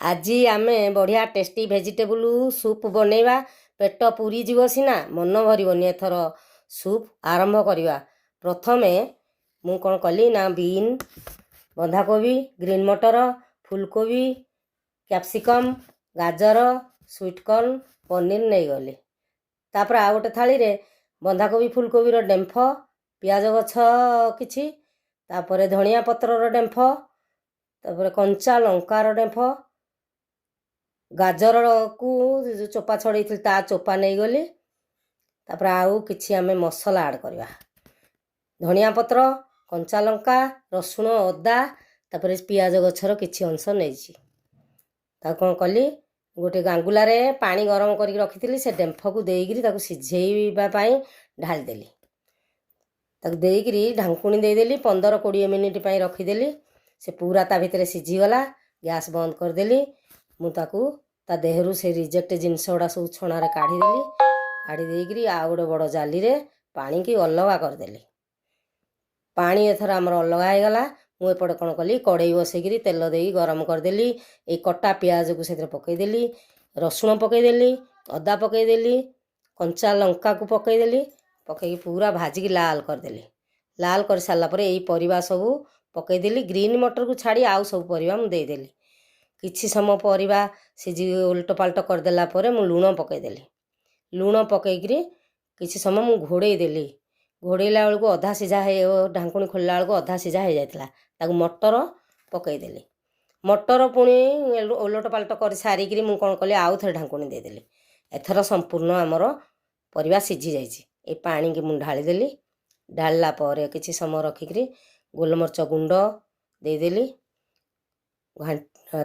ଆଜି ଆମେ ବଢ଼ିଆ ଟେଷ୍ଟି ଭେଜିଟେବୁଲ୍ ସୁପ୍ ବନେଇବା। ପେଟ ପୁରିଯିବ ସିନା, ମନ ଭରିବନି। ଏଥର ସୁପ୍ ଆରମ୍ଭ କରିବା। ପ୍ରଥମେ ମୁଁ କ'ଣ କଲି ନା, ବିନ୍, ବନ୍ଧାକୋବି, ଗ୍ରୀନ୍ ମଟର, ଫୁଲକୋବି, କ୍ୟାପ୍ସିକମ୍, ଗାଜର, ସୁଇଟ୍ କର୍ନ, ପନିର ନେଇଗଲି। ତାପରେ ଆଉ ଗୋଟେ ଥାଳିରେ ବନ୍ଧାକୋବି, ଫୁଲକୋବିର ଡେମ୍ଫ, ପିଆଜ ଗଛ କିଛି, ତାପରେ ଧଣିଆ ପତ୍ରର ଡେମ୍ଫ, ତାପରେ କଞ୍ଚା ଲଙ୍କାର ଡେମ୍ଫ, ଗାଜରକୁ ଯେଉଁ ଚୋପା ଛଡ଼େଇଥିଲି, ତା ଚୋପା ନେଇଗଲି। ତାପରେ ଆଉ କିଛି ଆମେ ମସଲା ଆଡ଼୍ କରିବା। ଧଣିଆ ପତ୍ର, କଞ୍ଚା ଲଙ୍କା, ରସୁଣ, ଅଦା, ତାପରେ ପିଆଜ ଗଛର କିଛି ଅଂଶ ନେଇଛି। ତାକୁ କ'ଣ କଲି, ଗୋଟେ ଗାଙ୍ଗୁଲାରେ ପାଣି ଗରମ କରିକି ରଖିଥିଲି। ସେ ଡେମ୍ଫକୁ ଦେଇକିରି ତାକୁ ସିଝେଇବା ପାଇଁ ଢାଳିଦେଲି। ତାକୁ ଦେଇକିରି ଢାଙ୍କୁଣୀ ଦେଇଦେଲି। 15-20 ମିନିଟ୍ ପାଇଁ ରଖିଦେଲି। ସେ ପୁରା ତା ଭିତରେ ସିଝିଗଲା। ଗ୍ୟାସ୍ ବନ୍ଦ କରିଦେଲି। ମୁଁ ତାକୁ ତା ଦେହରୁ ସେ ରିଜେକ୍ଟ ଜିନିଷ ଗୁଡ଼ା ସବୁ ଛଣାରେ କାଢ଼ିଦେଲି। କାଢ଼ି ଦେଇକିରି ଆଉ ଗୋଟେ ବଡ଼ ଜାଲିରେ ପାଣିକି ଅଲଗା କରିଦେଲି। ପାଣି ଏଥର ଆମର ଅଲଗା ହେଇଗଲା। ମୁଁ ଏପଟେ କ'ଣ କଲି, କଡ଼େଇ ବସେଇକିରି ତେଲ ଦେଇ ଗରମ କରିଦେଲି। ଏଇ କଟା ପିଆଜକୁ ସେଥିରେ ପକାଇଦେଲି, ରସୁଣ ପକାଇଦେଲି, ଅଦା ପକାଇଦେଲି, କଞ୍ଚା ଲଙ୍କାକୁ ପକାଇଦେଲି। ପକାଇକି ପୁରା ଭାଜିକି ଲାଲ କରିଦେଲି। ଲାଲ କରିସାରିଲା ପରେ ଏଇ ପରିବା ସବୁ ପକାଇଦେଲି। ଗ୍ରୀନ୍ ମଟରକୁ ଛାଡ଼ି ଆଉ ସବୁ ପରିବା ମୁଁ ଦେଇଦେଲି। କିଛି ସମୟ ପରିବା ସିଝି ଓଲଟ ପାଲଟ କରିଦେଲା ପରେ ମୁଁ ଲୁଣ ପକାଇଦେଲି। ଲୁଣ ପକାଇକିରି କିଛି ସମୟ ମୁଁ ଘୋଡ଼େଇ ଦେଲି। ଘୋଡ଼େଇଲା ବେଳକୁ ଅଧା ସିଝା ହେଇ, ଢାଙ୍କୁଣୀ ଖୋଲିଲା ବେଳକୁ ଅଧା ସିଝା ହେଇଯାଇଥିଲା। ତାକୁ ମଟର ପକାଇଦେଲି। ମଟର ପୁଣି ଓଲଟ ପାଲଟ କରି ସାରିକିରି ମୁଁ କ'ଣ କଲି, ଆଉ ଥରେ ଢାଙ୍କୁଣୀ ଦେଇଦେଲି। ଏଥର ସମ୍ପୂର୍ଣ୍ଣ ଆମର ପରିବା ସିଝି ଯାଇଛି। ଏ ପାଣିକି ମୁଁ ଢାଳିଦେଲି। ଢାଳିଲା ପରେ କିଛି ସମୟ ରଖିକିରି ଗୋଲମରିଚ ଗୁଣ୍ଡ ଦେଇଦେଲି।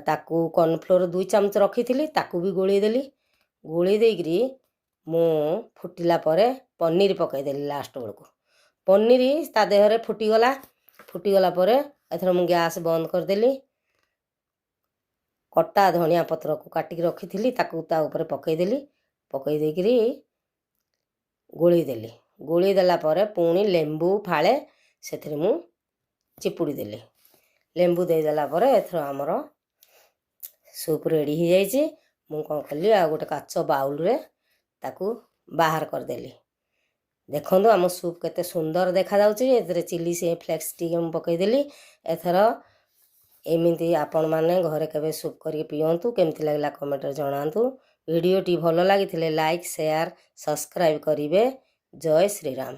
ତାକୁ କର୍ଣ୍ଣଫ୍ଲୋର୍ 2 ଚାମଚ ରଖିଥିଲି, ତାକୁ ବି ଗୋଳେଇ ଦେଲି। ଗୋଳେଇ ଦେଇକିରି ମୁଁ ଫୁଟିଲା ପରେ ପନିର ପକାଇଦେଲି। ଲାଷ୍ଟ ବେଳକୁ ପନିର ତା ଦେହରେ ଫୁଟିଗଲା। ଫୁଟିଗଲା ପରେ ଏଥର ମୁଁ ଗ୍ୟାସ୍ ବନ୍ଦ କରିଦେଲି। କଟା ଧଣିଆ ପତ୍ରକୁ କାଟିକି ରଖିଥିଲି, ତାକୁ ତା ଉପରେ ପକାଇଦେଲି। ପକାଇ ଦେଇକିରି ଗୋଳେଇ ଦେଲି। ଗୋଳେଇ ଦେଲା ପରେ ପୁଣି ଲେମ୍ବୁ ଫାଳେ ସେଥିରେ ମୁଁ ଚିପୁଡ଼ି ଦେଲି। ଲେମ୍ବୁ ଦେଇଦେଲା ପରେ ଏଥର ଆମର ସୁପ୍ ରେଡ଼ି ହେଇଯାଇଛି। ମୁଁ କ'ଣ କଲି, ଆଉ ଗୋଟେ କାଚ ବାଉଲରେ ତାକୁ ବାହାର କରିଦେଲି। ଦେଖନ୍ତୁ, ଆମ ସୁପ୍ କେତେ ସୁନ୍ଦର ଦେଖାଯାଉଛି। ଏଥିରେ ଚିଲି ସେ ଫ୍ଲେକ୍ସ ଟିକେ ମୁଁ ପକାଇଦେଲି। ଏଥର ଏମିତି ଆପଣମାନେ ଘରେ କେବେ ସୁପ୍ କରିକି ପିଅନ୍ତୁ। କେମିତି ଲାଗିଲା କମେଣ୍ଟରେ ଜଣାନ୍ତୁ। ଭିଡ଼ିଓଟି ଭଲ ଲାଗିଥିଲେ ଲାଇକ୍, ସେୟାର, ସବସ୍କ୍ରାଇବ୍ କରିବେ। ଜୟ ଶ୍ରୀରାମ।